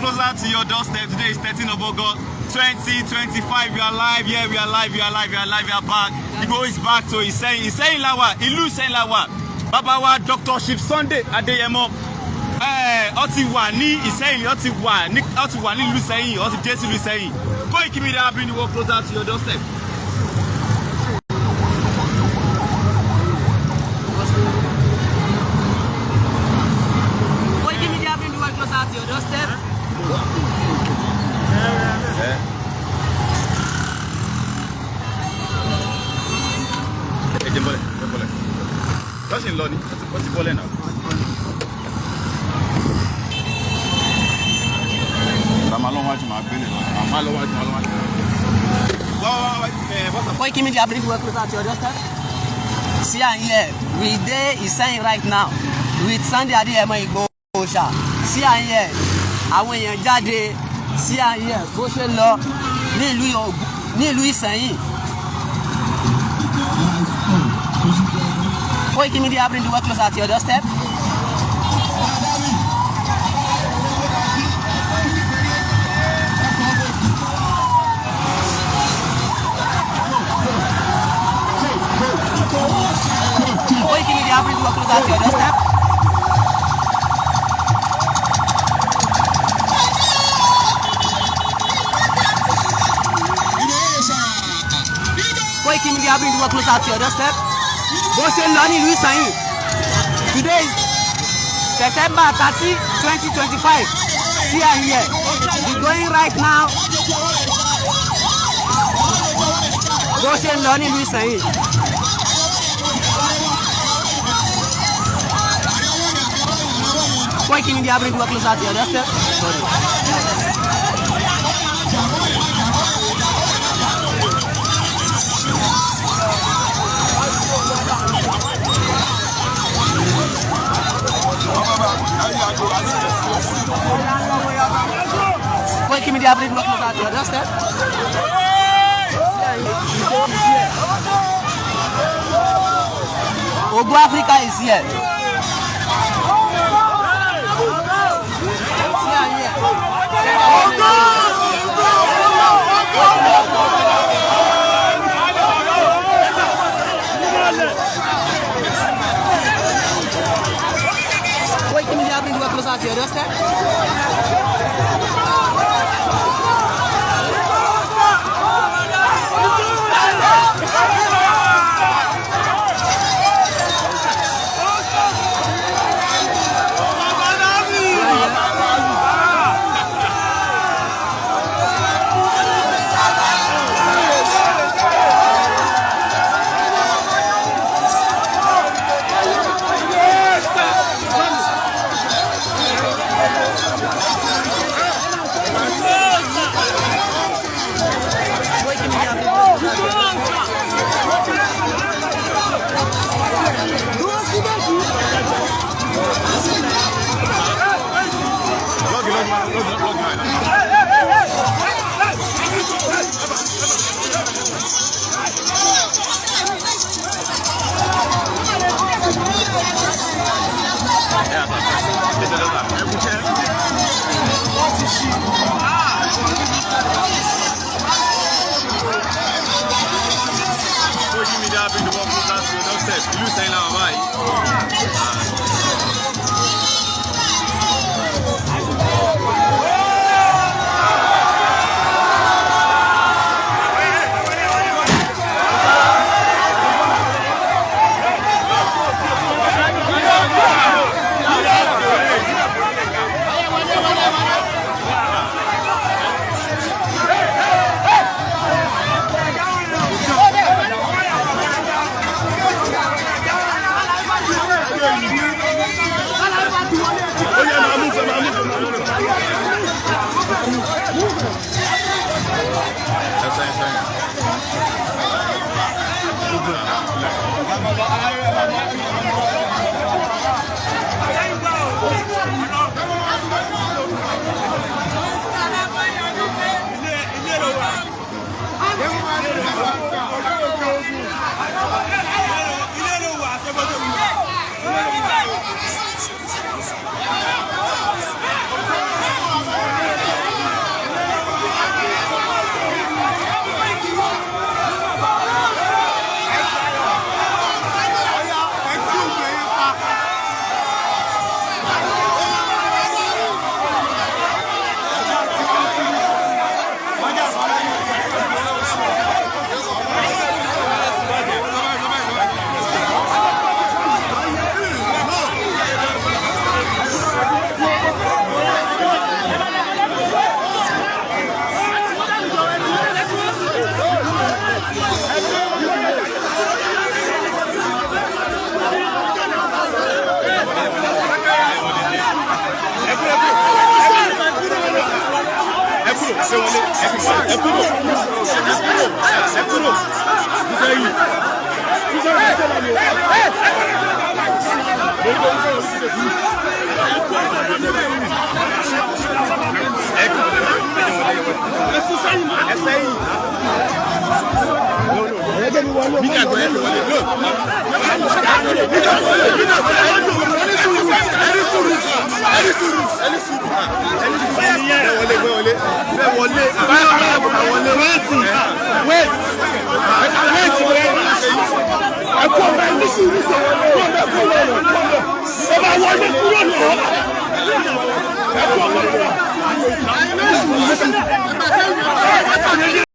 Closer to your doorstep. Today is 13 of August 2025. We are live. Yeah, we are live. We are live. We are live. We are back. Igboho is back to Ìsẹ́yìn. Ìsẹ́yìn la wà. Ìlú Ìsẹ́yìn la wà. Bàbá wa, Dr. Chief Sunday Adéyẹmọ. Ó ti wà ní Ìsẹ́yìn, ó ti wà ní ìlú Ìsẹ́yìn, ó ti dé sí ìlú Ìsẹ́yìn. Koiki Media, bring the world closer to your doorstep. Koiki Media, bring the world closer to your doorstep. Ẹ jẹ́ n bọ́lẹ̀, ẹ bọ́lẹ̀. Wọ́n sì ń lọ ni, wọ́n ti bọ́lẹ̀ náà. Màá lọ wájú, màá gbélé lọ. Màá lọ wájú, màá lọ wájú. Wá wá wá ẹ bọ́sà. Koiki Media, bring the world closer to your doorstep. See and hear, we dey Ìsẹ́yìn right now with Sunday Adéyẹmọ Ìgbòho Òòṣà. See and hear, àwọn èèyàn jáde. See and hear bó ṣe lọ ní ìlú Ìsẹ́yìn. Koiki Media, bring the world closer to your doorstep. Koiki Media, bring the world closer to your doorstep. Koiki Media, bring the world closer to your doorstep. Bó ṣe ń lọ ní ìlú Ìsẹ́yìn. Today is September 30, 2025. See and hear. We going right now. Bó ṣe ń lọ ní ìlú Ìsẹ́yìn. Koiki Media, bring the world closer to your doorstep. Sorry. Koiki Media, bring the world closer to your doorstep. Ogo Africa is here. See am here. Koiki Media, bring the world closer to your doorstep. Ẹ wọlé, ẹ kúrò, ẹ kúrò, ẹ kúrò. Ẹ sẹ́yìn. Mídíà gbọ́, ẹ wọlé. Mídíà wọlé, mídíà wọlé. Ẹni sùúrù, ẹni sùúrù, ẹni sùúrù, ẹni sùúrù, ẹni sùúrù. Ẹ wọlé, ẹ wọlé, ẹ wọlé, ẹ wọlé. Wait, wait, wait, wait. Ẹ kú ọ̀bẹ, ní sùúrù sọ, kú ọ̀bẹ, kú ọ̀bẹ, kú ọ̀bẹ. Ẹ bá wọlé, kúrò náà.